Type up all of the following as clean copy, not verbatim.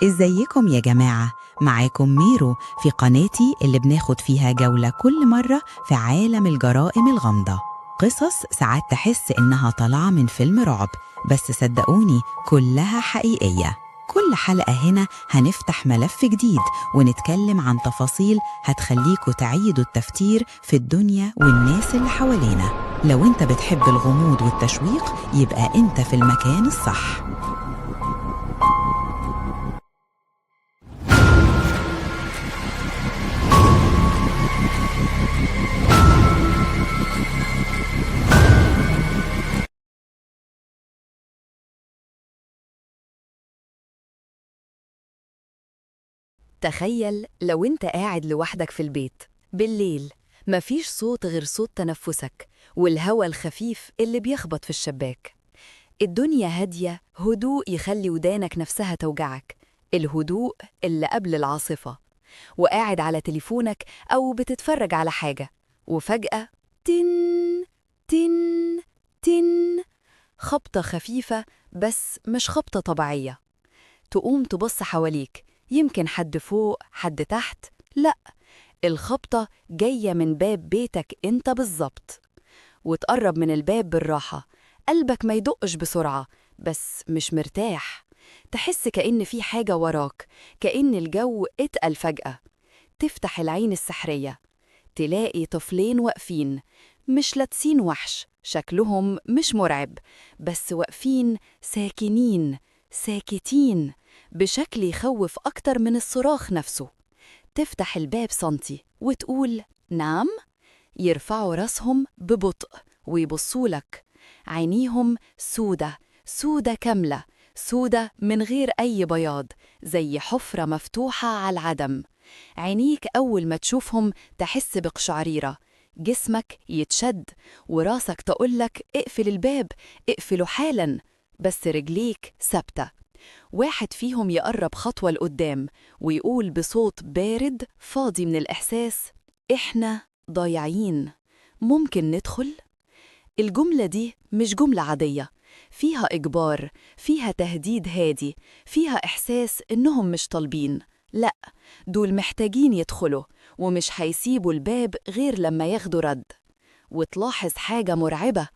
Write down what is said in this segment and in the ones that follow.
ازيكم يا جماعة؟ معاكم ميرو في قناتي اللي بناخد فيها جولة كل مرة في عالم الجرائم الغامضة. قصص ساعات تحس إنها طالعة من فيلم رعب، بس صدقوني كلها حقيقية. كل حلقة هنا هنفتح ملف جديد ونتكلم عن تفاصيل هتخليكوا تعيدوا التفكير في الدنيا والناس اللي حوالينا. لو انت بتحب الغموض والتشويق يبقى انت في المكان الصح. تخيل لو انت قاعد لوحدك في البيت بالليل، مفيش صوت غير صوت تنفسك والهواء الخفيف اللي بيخبط في الشباك. الدنيا هادية، هدوء يخلي ودانك نفسها توجعك، الهدوء اللي قبل العاصفة. وقاعد على تليفونك أو بتتفرج على حاجة، وفجأة تن تن تن، خبطة خفيفة بس مش خبطة طبيعية. تقوم تبص حواليك، يمكن حد فوق حد تحت، لأ، الخبطة جاية من باب بيتك انت بالظبط. وتقرب من الباب بالراحة، قلبك ما يدقش بسرعة بس مش مرتاح، تحس كأن في حاجة وراك، كأن الجو اتقل فجأة. تفتح العين السحرية، تلاقي طفلين واقفين، مش لابسين وحش، شكلهم مش مرعب، بس واقفين ساكنين ساكتين بشكل يخوف أكتر من الصراخ نفسه. تفتح الباب سنتي وتقول نعم؟ يرفعوا راسهم ببطء ويبصولك، عينيهم سودة، سودة كاملة، سودة من غير أي بياض، زي حفرة مفتوحة على العدم. عينيك أول ما تشوفهم تحس بقشعريرة، جسمك يتشد وراسك تقولك اقفل الباب، اقفله حالاً، بس رجليك ثابتة. واحد فيهم يقرب خطوة لقدام ويقول بصوت بارد فاضي من الإحساس: إحنا ضايعين، ممكن ندخل؟ الجملة دي مش جملة عادية، فيها إجبار، فيها تهديد هادي، فيها إحساس إنهم مش طالبين، لأ، دول محتاجين يدخلوا ومش هيسيبوا الباب غير لما ياخدوا رد. وتلاحظ حاجة مرعبة،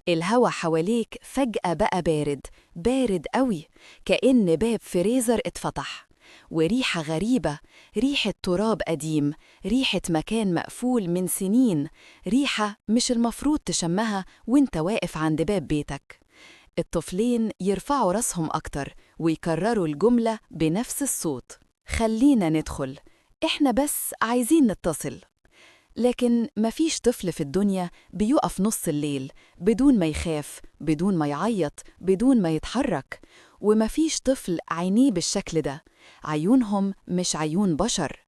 الهوا حواليك فجأة بقى بارد، بارد قوي، كأن باب فريزر اتفتح، وريحة غريبة، ريحة تراب قديم، ريحة مكان مقفول من سنين، ريحة مش المفروض تشمها وانت واقف عند باب بيتك. الطفلين يرفعوا راسهم أكتر ويكرروا الجملة بنفس الصوت: خلينا ندخل، إحنا بس عايزين نتصل. لكن مفيش طفل في الدنيا بيقف نص الليل بدون ما يخاف، بدون ما يعيط، بدون ما يتحرك. ومفيش طفل عينيه بالشكل ده، عيونهم مش عيون بشر.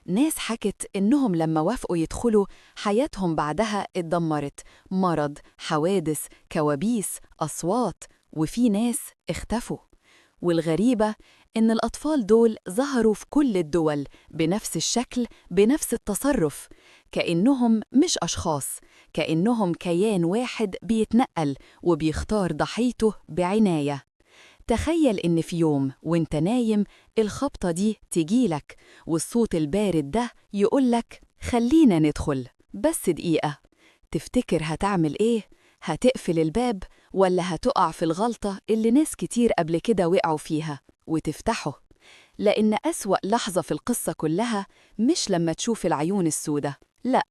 ناس حكت إنهم لما وافقوا يدخلوا حياتهم بعدها اتدمرت، مرض، حوادث، كوابيس، أصوات، وفي ناس اختفوا. والغريبة إن الأطفال دول ظهروا في كل الدول بنفس الشكل، بنفس التصرف، كأنهم مش أشخاص، كأنهم كيان واحد بيتنقل وبيختار ضحيته بعناية. تخيل إن في يوم وإنت نايم الخبطة دي تجيلك، والصوت البارد ده يقولك خلينا ندخل، بس دقيقة. تفتكر هتعمل إيه؟ هتقفل الباب ولا هتقع في الغلطة اللي ناس كتير قبل كده وقعوا فيها وتفتحه؟ لأن أسوأ لحظة في القصة كلها مش لما تشوف العيون السودة، لأ،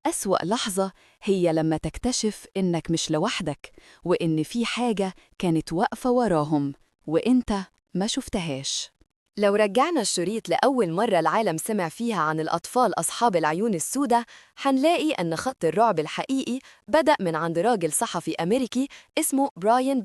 أسوأ لحظة هي لما تكتشف إنك مش لوحدك، وإن في حاجة كانت واقفة وراهم وإنت ما شفتهاش. لو رجعنا الشريط لأول مرة العالم سمع فيها عن الأطفال أصحاب العيون السوداء، هنلاقي أن خط الرعب الحقيقي بدأ من عند راجل صحفي أمريكي اسمه براين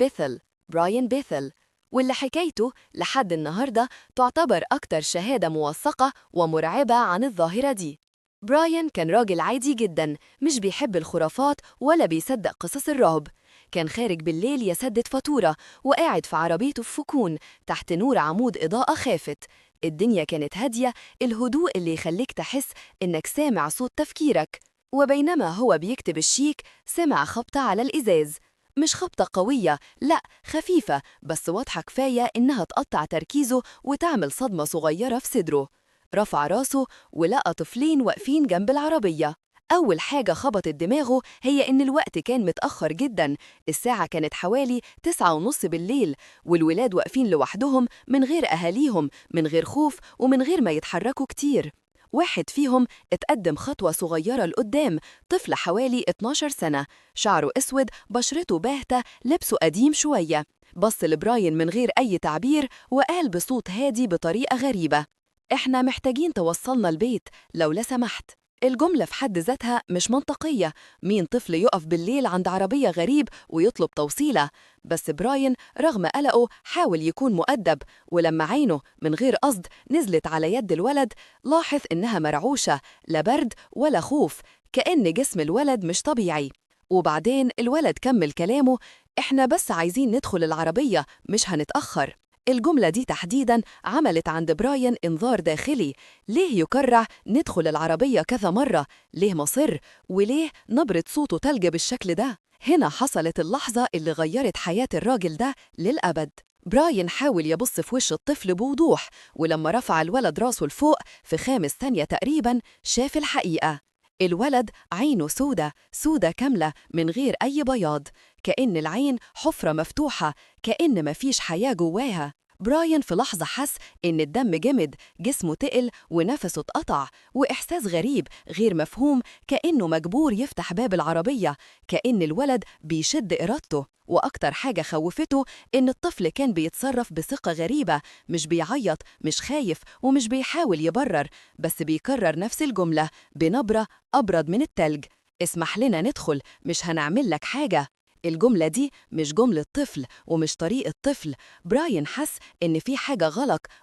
بيثل، واللي حكايته لحد النهاردة تعتبر أكتر شهادة موثقة ومرعبة عن الظاهرة دي. براين كان راجل عادي جدا، مش بيحب الخرافات ولا بيصدق قصص الرعب. كان خارج بالليل يسدد فاتورة، وقاعد في عربيته في فكون تحت نور عمود إضاءة خافت. الدنيا كانت هادية، الهدوء اللي يخليك تحس إنك سامع صوت تفكيرك. وبينما هو بيكتب الشيك سمع خبطة على الإزاز. مش خبطة قوية، لا، خفيفة بس واضحة كفاية إنها تقطع تركيزه وتعمل صدمة صغيرة في صدره. رفع راسه ولقى طفلين واقفين جنب العربية. أول حاجة خبطت دماغه هي إن الوقت كان متأخر جداً، الساعة كانت حوالي 9:30 بالليل، والولاد واقفين لوحدهم من غير أهاليهم، من غير خوف ومن غير ما يتحركوا كتير. واحد فيهم اتقدم خطوة صغيرة لقدام، طفل حوالي 12 سنة، شعره أسود، بشرته باهتة، لبسه قديم شوية. بص لبراين من غير أي تعبير وقال بصوت هادي بطريقة غريبة: إحنا محتاجين توصلنا البيت لو لا سمحت. الجملة في حد ذاتها مش منطقية، مين طفل يقف بالليل عند عربية غريب ويطلب توصيلة؟ بس براين رغم قلقه حاول يكون مؤدب، ولما عينه من غير قصد نزلت على يد الولد لاحظ إنها مرعوشة، لا برد ولا خوف، كأن جسم الولد مش طبيعي. وبعدين الولد كمل كلامه: إحنا بس عايزين ندخل العربية، مش هنتأخر. الجملة دي تحديداً عملت عند براين إنذار داخلي، ليه يكرر ندخل العربية كذا مرة؟ ليه مصر؟ وليه نبرة صوته تلج بالشكل ده؟ هنا حصلت اللحظة اللي غيرت حياة الراجل ده للأبد. براين حاول يبص في وش الطفل بوضوح، ولما رفع الولد راسه لفوق في 5 ثانية تقريباً شاف الحقيقة. الولد عينه سودة، سودة كاملة من غير أي بياض، كأن العين حفرة مفتوحة، كأن مفيش حياة جواها. براين في لحظة حس إن الدم جمد، جسمه تقل ونفسه اتقطع، وإحساس غريب غير مفهوم، كأنه مجبور يفتح باب العربية، كأن الولد بيشد إرادته. وأكتر حاجة خوفته إن الطفل كان بيتصرف بثقة غريبة، مش بيعيط، مش خايف، ومش بيحاول يبرر، بس بيكرر نفس الجملة بنبرة أبرد من التلج: اسمح لنا ندخل، مش هنعمل لك حاجة. الجملة دي مش جملة طفل ومش طريقة طفل. براين حس إن في حاجة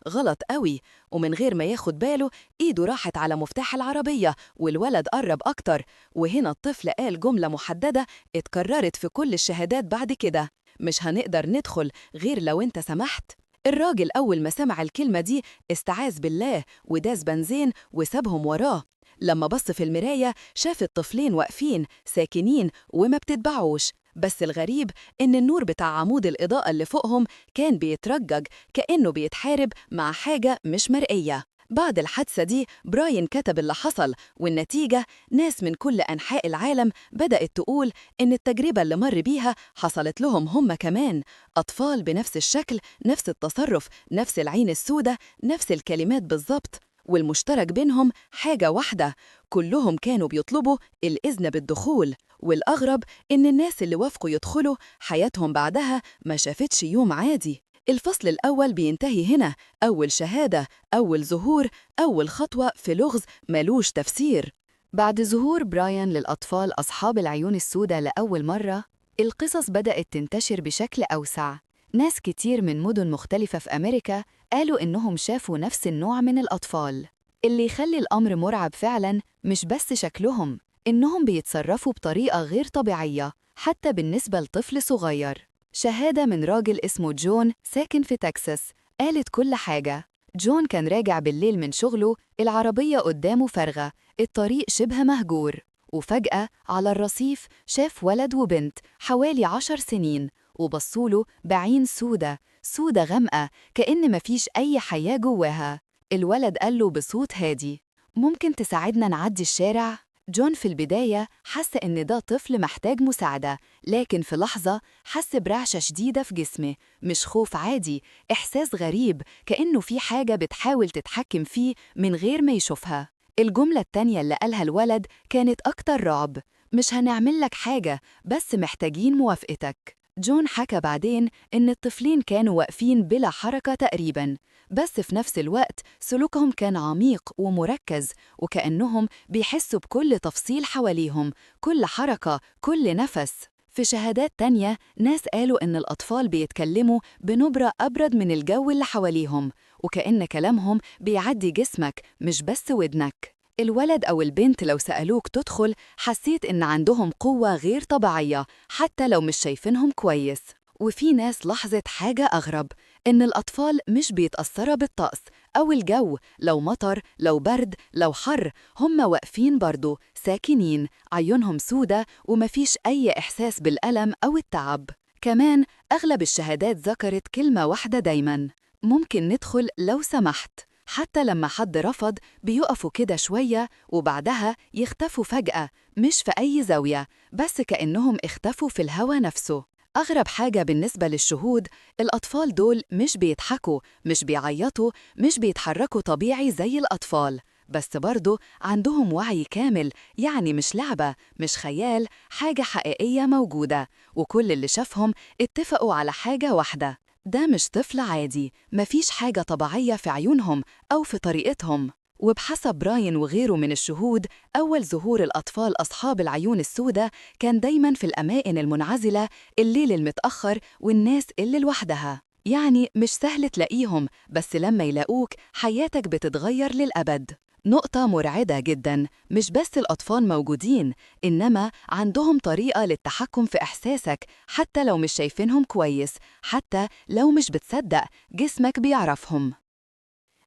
غلط قوي، ومن غير ما ياخد باله إيده راحت على مفتاح العربية والولد قرب أكتر. وهنا الطفل قال جملة محددة اتكررت في كل الشهادات بعد كده: مش هنقدر ندخل غير لو أنت سمحت. الراجل أول ما سمع الكلمة دي استعاذ بالله وداس بنزين وسابهم وراه. لما بص في المراية شاف الطفلين واقفين ساكنين وما بتتبعوش، بس الغريب إن النور بتاع عمود الإضاءة اللي فوقهم كان بيترجج، كأنه بيتحارب مع حاجة مش مرئية. بعد الحادثة دي براين كتب اللي حصل، والنتيجة ناس من كل أنحاء العالم بدأت تقول إن التجربة اللي مر بيها حصلت لهم هم كمان، أطفال بنفس الشكل، نفس التصرف، نفس العين السوداء، نفس الكلمات بالظبط، والمشترك بينهم حاجة واحدة، كلهم كانوا بيطلبوا الإذن بالدخول. والأغرب إن الناس اللي وافقوا يدخلوا حياتهم بعدها ما شافتش يوم عادي. الفصل الأول بينتهي هنا، أول شهادة، أول ظهور، أول خطوة في لغز ملوش تفسير. بعد ظهور براين للأطفال أصحاب العيون السوداء لأول مرة، القصص بدأت تنتشر بشكل أوسع. ناس كتير من مدن مختلفة في أمريكا قالوا إنهم شافوا نفس النوع من الأطفال. اللي يخلي الأمر مرعب فعلاً مش بس شكلهم، إنهم بيتصرفوا بطريقة غير طبيعية حتى بالنسبة لطفل صغير. شهادة من راجل اسمه جون ساكن في تكساس قالت كل حاجة. جون كان راجع بالليل من شغله، العربية قدامه فارغة، الطريق شبه مهجور، وفجأة على الرصيف شاف ولد وبنت حوالي 10 سنين، وبصوله بعين سودة، سودة غامقة، كأن مفيش أي حياة جواها. الولد قال له بصوت هادي: ممكن تساعدنا نعدي الشارع؟ جون في البداية حس إن ده طفل محتاج مساعدة، لكن في لحظة حس برعشة شديدة في جسمه، مش خوف عادي، إحساس غريب، كأنه في حاجة بتحاول تتحكم فيه من غير ما يشوفها. الجملة التانية اللي قالها الولد كانت أكتر رعب: مش هنعمل لك حاجة، بس محتاجين موافقتك. جون حكى بعدين إن الطفلين كانوا واقفين بلا حركة تقريباً، بس في نفس الوقت سلوكهم كان عميق ومركز، وكأنهم بيحسوا بكل تفصيل حواليهم، كل حركة، كل نفس. في شهادات تانية ناس قالوا إن الأطفال بيتكلموا بنبرة أبرد من الجو اللي حواليهم، وكأن كلامهم بيعدي جسمك مش بس ودنك. الولد أو البنت لو سألوك تدخل حسيت إن عندهم قوة غير طبيعية حتى لو مش شايفينهم كويس. وفي ناس لاحظت حاجة أغرب، إن الأطفال مش بيتأثروا بالطقس أو الجو، لو مطر، لو برد، لو حر، هم واقفين برضو ساكنين، عيونهم سودة ومفيش أي إحساس بالألم أو التعب. كمان أغلب الشهادات ذكرت كلمة واحدة دايماً: ممكن ندخل لو سمحت. حتى لما حد رفض بيقفوا كده شوية وبعدها يختفوا فجأة، مش في أي زاوية، بس كأنهم اختفوا في الهوا نفسه. أغرب حاجة بالنسبة للشهود، الأطفال دول مش بيضحكوا، مش بيعيطوا، مش بيتحركوا طبيعي زي الأطفال، بس برضو عندهم وعي كامل، يعني مش لعبة، مش خيال، حاجة حقيقية موجودة. وكل اللي شافهم اتفقوا على حاجة واحدة: ده مش طفل عادي، مفيش حاجة طبيعية في عيونهم أو في طريقتهم. وبحسب براين وغيره من الشهود، أول ظهور الأطفال أصحاب العيون السوداء كان دايماً في الأماكن المنعزلة، الليل المتأخر، والناس اللي لوحدها. يعني مش سهل تلاقيهم، بس لما يلاقوك حياتك بتتغير للأبد. نقطة مرعبة جداً، مش بس الأطفال موجودين، إنما عندهم طريقة للتحكم في إحساسك، حتى لو مش شايفينهم كويس، حتى لو مش بتصدق، جسمك بيعرفهم.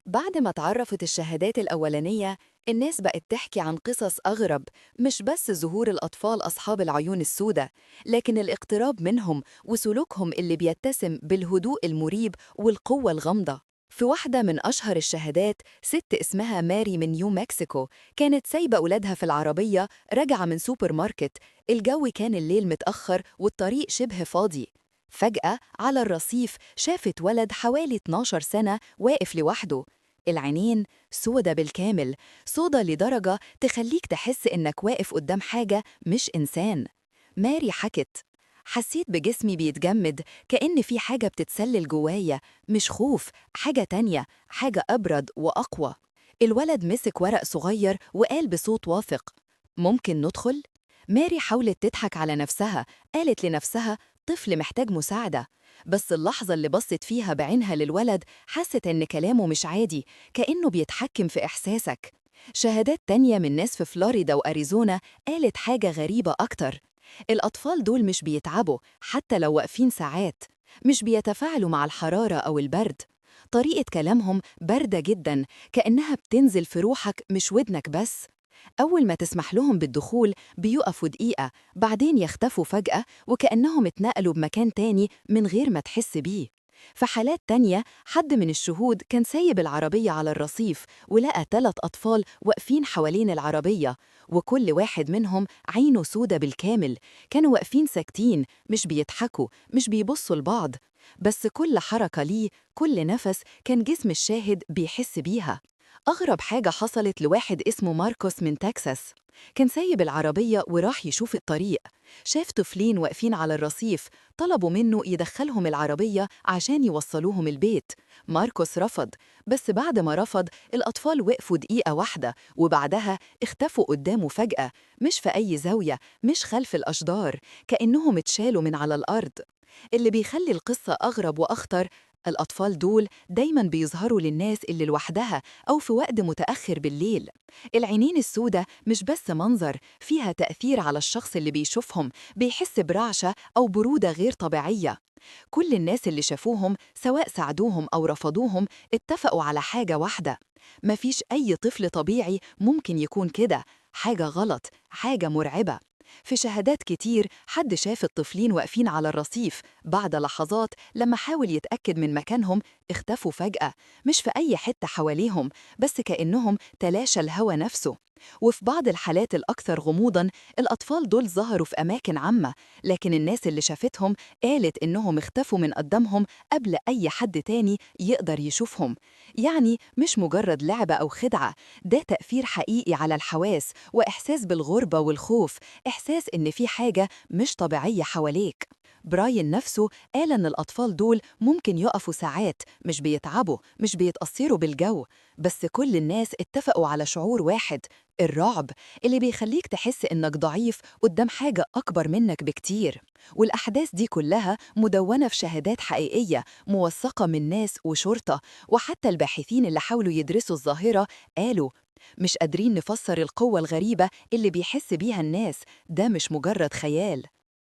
بعد ما تعرفت الشهادات الأولانية، الناس بقت تحكي عن قصص أغرب، مش بس ظهور الأطفال أصحاب العيون السوداء، لكن الاقتراب منهم وسلوكهم اللي بيتسم بالهدوء المريب والقوة الغامضة. في واحدة من أشهر الشهادات، ست اسمها ماري من نيو مكسيكو، كانت سايبة أولادها في العربية راجعة من سوبر ماركت. الجو كان الليل متأخر والطريق شبه فاضي. فجأة على الرصيف شافت ولد حوالي 12 سنة واقف لوحده، العينين سودة بالكامل، سودة لدرجة تخليك تحس إنك واقف قدام حاجة مش إنسان. ماري حكت: حسيت بجسمي بيتجمد، كأن في حاجة بتتسلل جوايا، مش خوف، حاجة تانية، حاجة أبرد وأقوى. الولد مسك ورق صغير وقال بصوت واثق: ممكن ندخل؟ ماري حاولت تضحك على نفسها، قالت لنفسها طفل محتاج مساعدة، بس اللحظة اللي بصت فيها بعينها للولد حست إن كلامه مش عادي، كأنه بيتحكم في إحساسك. شهادات تانية من ناس في فلوريدا وأريزونا قالت حاجة غريبة أكتر: الأطفال دول مش بيتعبوا حتى لو واقفين ساعات، مش بيتفاعلوا مع الحرارة أو البرد، طريقة كلامهم باردة جدا، كأنها بتنزل في روحك مش ودنك بس. أول ما تسمح لهم بالدخول بيقفوا دقيقة، بعدين يختفوا فجأة وكأنهم اتنقلوا بمكان تاني من غير ما تحس بيه. في حالات تانية، حد من الشهود كان سايب العربية على الرصيف ولقى 3 أطفال واقفين حوالين العربية، وكل واحد منهم عينه سودة بالكامل. كانوا واقفين ساكتين، مش بيضحكوا، مش بيبصوا لبعض، بس كل حركة ليه، كل نفس، كان جسم الشاهد بيحس بيها. أغرب حاجة حصلت لواحد اسمه ماركوس من تكساس، كان سايب العربية وراح يشوف الطريق، شاف طفلين واقفين على الرصيف، طلبوا منه يدخلهم العربية عشان يوصلوهم البيت. ماركوس رفض، بس بعد ما رفض الأطفال وقفوا دقيقة واحدة وبعدها اختفوا قدامه فجأة، مش في أي زاوية، مش خلف الأشجار، كأنهم اتشالوا من على الأرض. اللي بيخلي القصة أغرب وأخطر، الأطفال دول دايماً بيظهروا للناس اللي لوحدها أو في وقت متأخر بالليل. العينين السوداء مش بس منظر، فيها تأثير على الشخص اللي بيشوفهم، بيحس برعشة أو برودة غير طبيعية. كل الناس اللي شافوهم سواء ساعدوهم أو رفضوهم اتفقوا على حاجة واحدة: مفيش أي طفل طبيعي ممكن يكون كده، حاجة غلط، حاجة مرعبة. في شهادات كتير حد شاف الطفلين واقفين على الرصيف، بعد لحظات لما حاول يتأكد من مكانهم اختفوا فجأة، مش في أي حتة حواليهم، بس كأنهم تلاشى الهوى نفسه. وفي بعض الحالات الأكثر غموضاً الأطفال دول ظهروا في أماكن عامة، لكن الناس اللي شافتهم قالت إنهم اختفوا من قدامهم قبل أي حد تاني يقدر يشوفهم. يعني مش مجرد لعبة أو خدعة، ده تأثير حقيقي على الحواس وإحساس بالغربة والخوف، إحساس إن في حاجة مش طبيعية حواليك. براين نفسه قال إن الأطفال دول ممكن يقفوا ساعات، مش بيتعبوا، مش بيتأثروا بالجو، بس كل الناس اتفقوا على شعور واحد: الرعب اللي بيخليك تحس إنك ضعيف قدام حاجة أكبر منك بكتير. والأحداث دي كلها مدونة في شهادات حقيقية موثقة من ناس وشرطة، وحتى الباحثين اللي حاولوا يدرسوا الظاهرة قالوا مش قادرين نفسر القوة الغريبة اللي بيحس بيها الناس، ده مش مجرد خيال.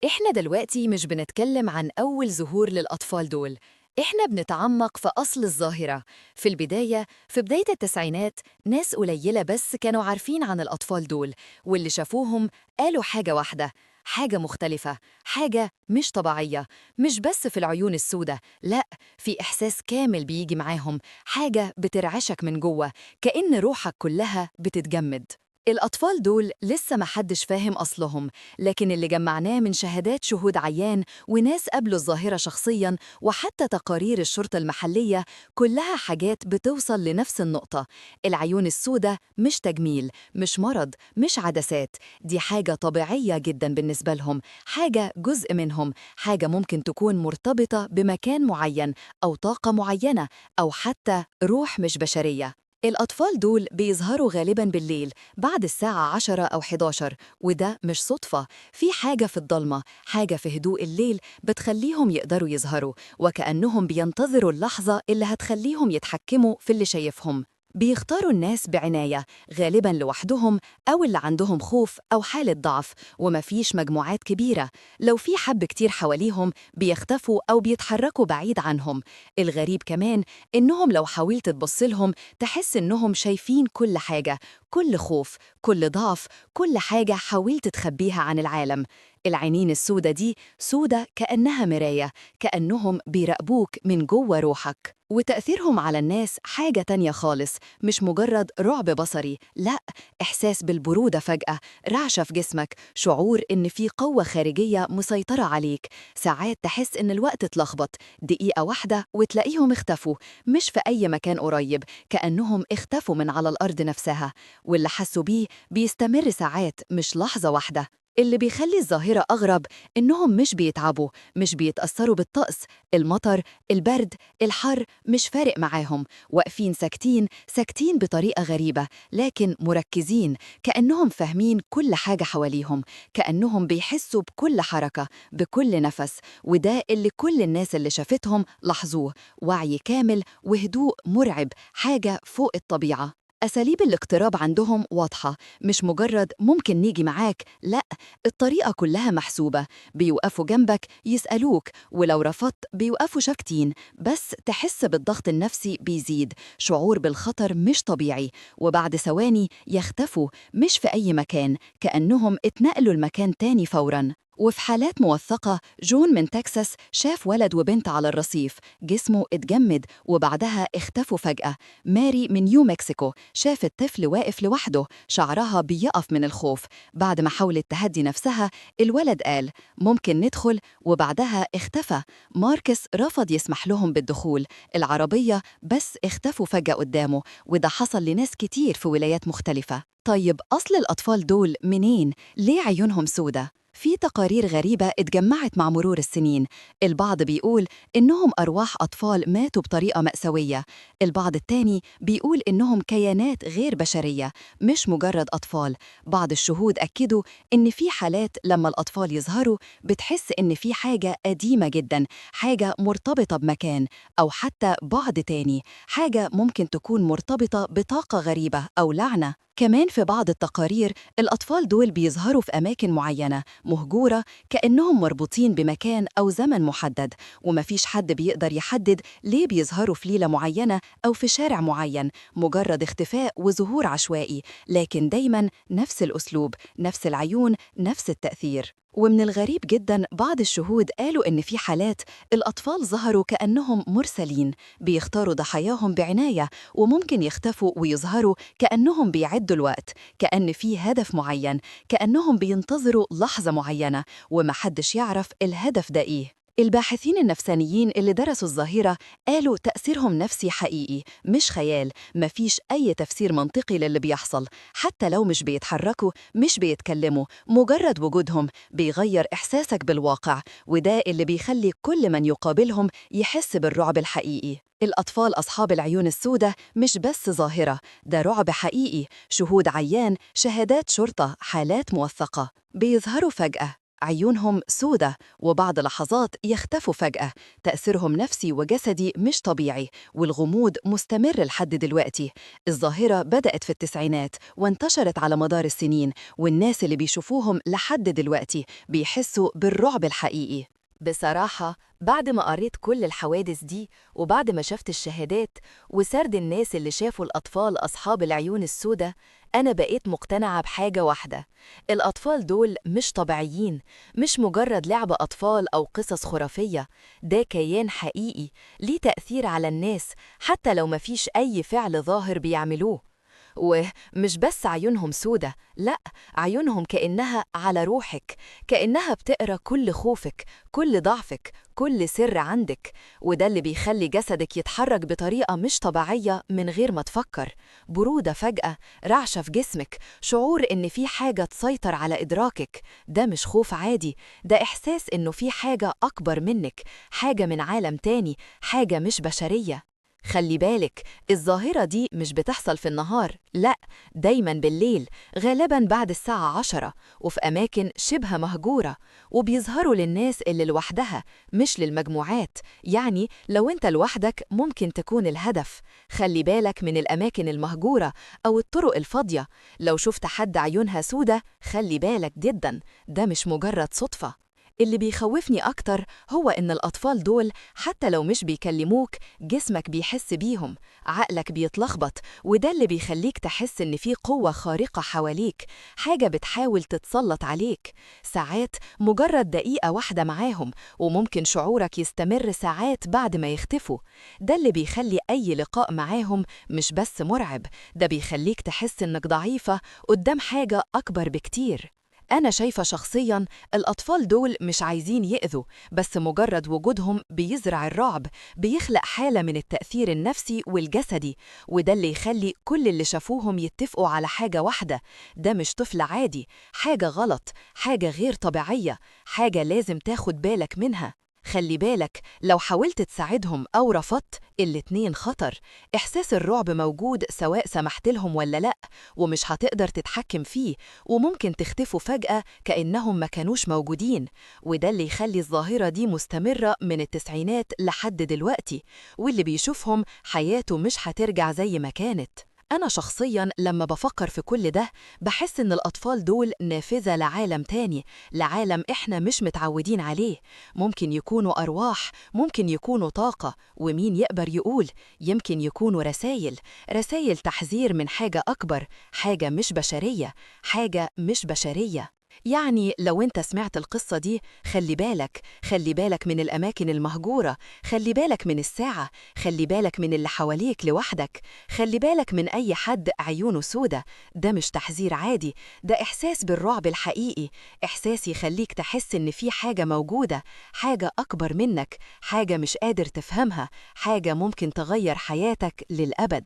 إحنا دلوقتي مش بنتكلم عن أول ظهور للأطفال دول، إحنا بنتعمق في أصل الظاهرة. في البداية، في بداية التسعينات، ناس قليلة بس كانوا عارفين عن الأطفال دول، واللي شافوهم قالوا حاجة واحدة، حاجة مختلفة، حاجة مش طبيعية، مش بس في العيون السوداء، لا، في إحساس كامل بيجي معاهم، حاجة بترعشك من جوه، كأن روحك كلها بتتجمد. الأطفال دول لسه محدش فاهم أصلهم، لكن اللي جمعناه من شهادات شهود عيان وناس قابلوا الظاهرة شخصياً وحتى تقارير الشرطة المحلية، كلها حاجات بتوصل لنفس النقطة. العيون السوداء مش تجميل، مش مرض، مش عدسات، دي حاجة طبيعية جداً بالنسبة لهم، حاجة جزء منهم، حاجة ممكن تكون مرتبطة بمكان معين أو طاقة معينة أو حتى روح مش بشرية. الأطفال دول بيظهروا غالباً بالليل بعد الساعة 10 أو 11، وده مش صدفة. في حاجة في الضلمة، حاجة في هدوء الليل بتخليهم يقدروا يظهروا، وكأنهم بينتظروا اللحظة اللي هتخليهم يتحكموا في اللي شايفهم. بيختاروا الناس بعناية، غالباً لوحدهم أو اللي عندهم خوف أو حالة ضعف، ومفيش مجموعات كبيرة. لو في حب كتير حواليهم بيختفوا أو بيتحركوا بعيد عنهم. الغريب كمان إنهم لو حاولت تبصلهم تحس إنهم شايفين كل حاجة، كل خوف، كل ضعف، كل حاجة حاولت تخبيها عن العالم. العينين السودة دي سودة كأنها مراية، كأنهم بيراقبوك من جوه روحك. وتأثيرهم على الناس حاجة تانية خالص، مش مجرد رعب بصري، لا، إحساس بالبرودة فجأة، رعشة في جسمك، شعور إن في قوة خارجية مسيطرة عليك. ساعات تحس إن الوقت اتلخبط، دقيقة واحدة وتلاقيهم اختفوا، مش في أي مكان قريب، كأنهم اختفوا من على الأرض نفسها. واللي حسوا بيه بيستمر ساعات، مش لحظة واحدة. اللي بيخلي الظاهرة أغرب إنهم مش بيتعبوا، مش بيتأثروا بالطقس، المطر، البرد، الحر، مش فارق معاهم، واقفين ساكتين، ساكتين بطريقة غريبة، لكن مركزين، كأنهم فاهمين كل حاجة حواليهم، كأنهم بيحسوا بكل حركة، بكل نفس. وده اللي كل الناس اللي شافتهم لاحظوه، وعي كامل وهدوء مرعب، حاجة فوق الطبيعة. أساليب الاقتراب عندهم واضحة، مش مجرد ممكن نيجي معاك، لا، الطريقة كلها محسوبة. بيوقفوا جنبك يسألوك، ولو رفضت بيوقفوا شاكتين، بس تحس بالضغط النفسي بيزيد، شعور بالخطر مش طبيعي، وبعد ثواني يختفوا، مش في أي مكان، كأنهم اتنقلوا المكان تاني فوراً. وفي حالات موثقة، جون من تكساس شاف ولد وبنت على الرصيف، جسمه اتجمد وبعدها اختفوا فجأة. ماري من نيو مكسيكو شافت طفل واقف لوحده، شعرها بيقف من الخوف. بعد ما حاولت تهدي نفسها، الولد قال ممكن ندخل، وبعدها اختفى. ماركس رفض يسمح لهم بالدخول العربية، بس اختفوا فجأة قدامه، وده حصل لناس كتير في ولايات مختلفة. طيب أصل الأطفال دول منين؟ ليه عيونهم سودة؟ في تقارير غريبة اتجمعت مع مرور السنين. البعض بيقول إنهم أرواح أطفال ماتوا بطريقة مأساوية، البعض التاني بيقول إنهم كيانات غير بشرية، مش مجرد أطفال. بعض الشهود أكدوا إن في حالات لما الأطفال يظهروا بتحس إن في حاجة قديمة جدا، حاجة مرتبطة بمكان أو حتى بعد تاني، حاجة ممكن تكون مرتبطة بطاقة غريبة أو لعنة. كمان في بعض التقارير الأطفال دول بيظهروا في أماكن معينة مهجورة، كأنهم مربوطين بمكان أو زمن محدد، ومفيش حد بيقدر يحدد ليه بيظهروا في ليلة معينة أو في شارع معين، مجرد اختفاء وظهور عشوائي، لكن دايماً نفس الأسلوب، نفس العيون، نفس التأثير. ومن الغريب جداً بعض الشهود قالوا إن في حالات الأطفال ظهروا كأنهم مرسلين، بيختاروا ضحاياهم بعناية، وممكن يختفوا ويظهروا كأنهم بيعدوا الوقت، كأن في هدف معين، كأنهم بينتظروا لحظة معينة، ومحدش يعرف الهدف ده إيه. الباحثين النفسانيين اللي درسوا الظاهرة قالوا تأثيرهم نفسي حقيقي، مش خيال، مفيش أي تفسير منطقي للي بيحصل، حتى لو مش بيتحركوا، مش بيتكلموا، مجرد وجودهم بيغير إحساسك بالواقع، وده اللي بيخلي كل من يقابلهم يحس بالرعب الحقيقي. الأطفال أصحاب العيون السوداء مش بس ظاهرة، ده رعب حقيقي، شهود عيان، شهادات شرطة، حالات موثقة. بيظهروا فجأة، عيونهم سودة، وبعد لحظات يختفوا فجأة، تأثيرهم نفسي وجسدي مش طبيعي، والغموض مستمر لحد دلوقتي. الظاهرة بدأت في التسعينات وانتشرت على مدار السنين، والناس اللي بيشوفوهم لحد دلوقتي بيحسوا بالرعب الحقيقي. بصراحة بعد ما قريت كل الحوادث دي، وبعد ما شفت الشهادات وسرد الناس اللي شافوا الأطفال أصحاب العيون السوداء، أنا بقيت مقتنعة بحاجة واحدة: الأطفال دول مش طبيعيين، مش مجرد لعب أطفال أو قصص خرافية، ده كيان حقيقي ليه تأثير على الناس حتى لو مفيش أي فعل ظاهر بيعملوه. ومش بس عيونهم سودة، لأ، عيونهم كأنها على روحك، كأنها بتقرأ كل خوفك، كل ضعفك، كل سر عندك. وده اللي بيخلي جسدك يتحرك بطريقة مش طبيعية من غير ما تفكر. برودة فجأة، رعشة في جسمك، شعور إن في حاجة تسيطر على إدراكك. ده مش خوف عادي، ده إحساس إنه في حاجة أكبر منك، حاجة من عالم تاني، حاجة مش بشرية. خلي بالك، الظاهرة دي مش بتحصل في النهار، لأ، دايماً بالليل، غالباً بعد الساعة 10، وفي أماكن شبه مهجورة، وبيظهروا للناس اللي لوحدها مش للمجموعات. يعني لو أنت لوحدك ممكن تكون الهدف. خلي بالك من الأماكن المهجورة أو الطرق الفاضية. لو شفت حد عيونها سودة خلي بالك جداً، ده مش مجرد صدفة. اللي بيخوفني أكتر هو إن الأطفال دول حتى لو مش بيكلموك، جسمك بيحس بيهم، عقلك بيتلخبط، وده اللي بيخليك تحس إن في قوة خارقة حواليك، حاجة بتحاول تتسلط عليك. ساعات مجرد دقيقة واحدة معاهم وممكن شعورك يستمر ساعات بعد ما يختفوا. ده اللي بيخلي أي لقاء معاهم مش بس مرعب، ده بيخليك تحس إنك ضعيفة قدام حاجة أكبر بكتير. أنا شايفة شخصياً الأطفال دول مش عايزين يأذوا، بس مجرد وجودهم بيزرع الرعب، بيخلق حالة من التأثير النفسي والجسدي، وده اللي يخلي كل اللي شافوهم يتفقوا على حاجة واحدة: ده مش طفل عادي، حاجة غلط، حاجة غير طبيعية، حاجة لازم تاخد بالك منها. خلي بالك، لو حاولت تساعدهم أو رفضت، الاتنين خطر. إحساس الرعب موجود سواء سمحت لهم ولا لأ، ومش هتقدر تتحكم فيه، وممكن تختفوا فجأة كأنهم ما كانوش موجودين. وده اللي يخلي الظاهرة دي مستمرة من التسعينات لحد دلوقتي، واللي بيشوفهم حياته مش هترجع زي ما كانت. أنا شخصياً لما بفكر في كل ده بحس إن الأطفال دول نافذة لعالم تاني، لعالم إحنا مش متعودين عليه. ممكن يكونوا أرواح، ممكن يكونوا طاقة، ومين يقدر يقول يمكن يكونوا رسائل، رسائل تحذير من حاجة أكبر، حاجة مش بشرية، حاجة مش بشرية. يعني لو انت سمعت القصة دي خلي بالك، خلي بالك من الأماكن المهجورة، خلي بالك من الساعة، خلي بالك من اللي حواليك لوحدك، خلي بالك من أي حد عيونه سودة. ده مش تحذير عادي، ده إحساس بالرعب الحقيقي، إحساس يخليك تحس إن في حاجة موجودة، حاجة أكبر منك، حاجة مش قادر تفهمها، حاجة ممكن تغير حياتك للأبد.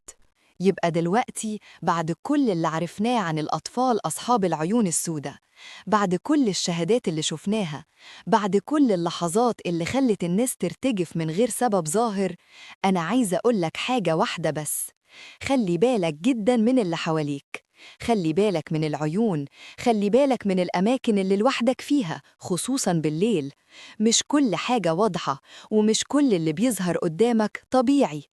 يبقى دلوقتي بعد كل اللي عرفناه عن الأطفال أصحاب العيون السوداء، بعد كل الشهادات اللي شفناها، بعد كل اللحظات اللي خلت الناس ترتجف من غير سبب ظاهر، أنا عايزة أقولك حاجة واحدة بس: خلي بالك جدا من اللي حواليك، خلي بالك من العيون، خلي بالك من الأماكن اللي لوحدك فيها، خصوصا بالليل. مش كل حاجة واضحة، ومش كل اللي بيظهر قدامك طبيعي.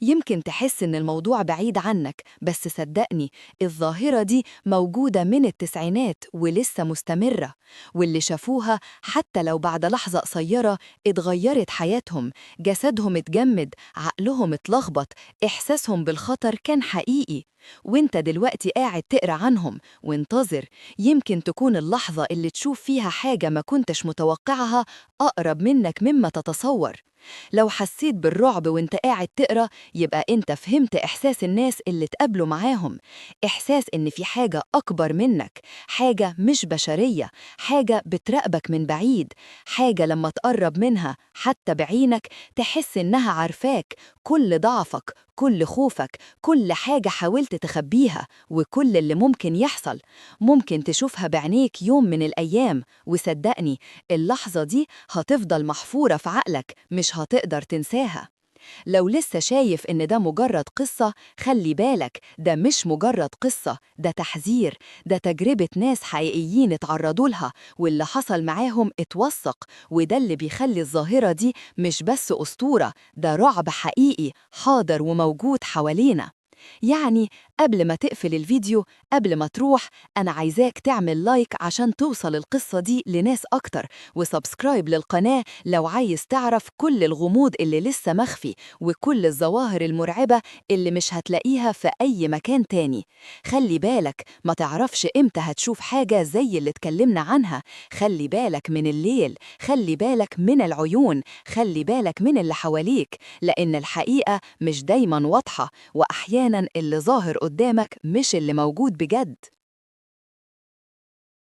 يمكن تحس إن الموضوع بعيد عنك، بس صدقني الظاهرة دي موجودة من التسعينات ولسه مستمرة، واللي شافوها حتى لو بعد لحظة قصيرة اتغيرت حياتهم، جسدهم اتجمد، عقلهم اتلخبط، إحساسهم بالخطر كان حقيقي. وانت دلوقتي قاعد تقرأ عنهم وانتظر، يمكن تكون اللحظة اللي تشوف فيها حاجة ما كنتش متوقعها أقرب منك مما تتصور. لو حسيت بالرعب وانت قاعد تقرأ، يبقى انت فهمت إحساس الناس اللي تقابلوا معاهم، إحساس إن في حاجة أكبر منك، حاجة مش بشرية، حاجة بتراقبك من بعيد، حاجة لما تقرب منها حتى بعينك تحس إنها عارفاك، كل ضعفك، كل خوفك، كل حاجة حاولت تخبيها، وكل اللي ممكن يحصل ممكن تشوفها بعينيك يوم من الأيام. وصدقني اللحظة دي هتفضل محفورة في عقلك، مش هتقدر تنساها. لو لسه شايف إن ده مجرد قصة، خلي بالك، ده مش مجرد قصة، ده تحذير، ده تجربة ناس حقيقيين اتعرضوا لها، واللي حصل معاهم اتوثق، وده اللي بيخلي الظاهرة دي مش بس أسطورة، ده رعب حقيقي حاضر وموجود حوالينا. يعني قبل ما تقفل الفيديو، قبل ما تروح، أنا عايزاك تعمل like عشان توصل القصة دي لناس أكتر، و subscribe للقناة لو عايز تعرف كل الغموض اللي لسه مخفي وكل الظواهر المرعبة اللي مش هتلاقيها في أي مكان تاني. خلي بالك، ما تعرفش إمتى هتشوف حاجة زي اللي اتكلمنا عنها. خلي بالك من الليل، خلي بالك من العيون، خلي بالك من اللي حواليك، لأن الحقيقة مش دايما واضحة، وأحيانا اللي ظاهر قدامك مش اللي موجود بجد.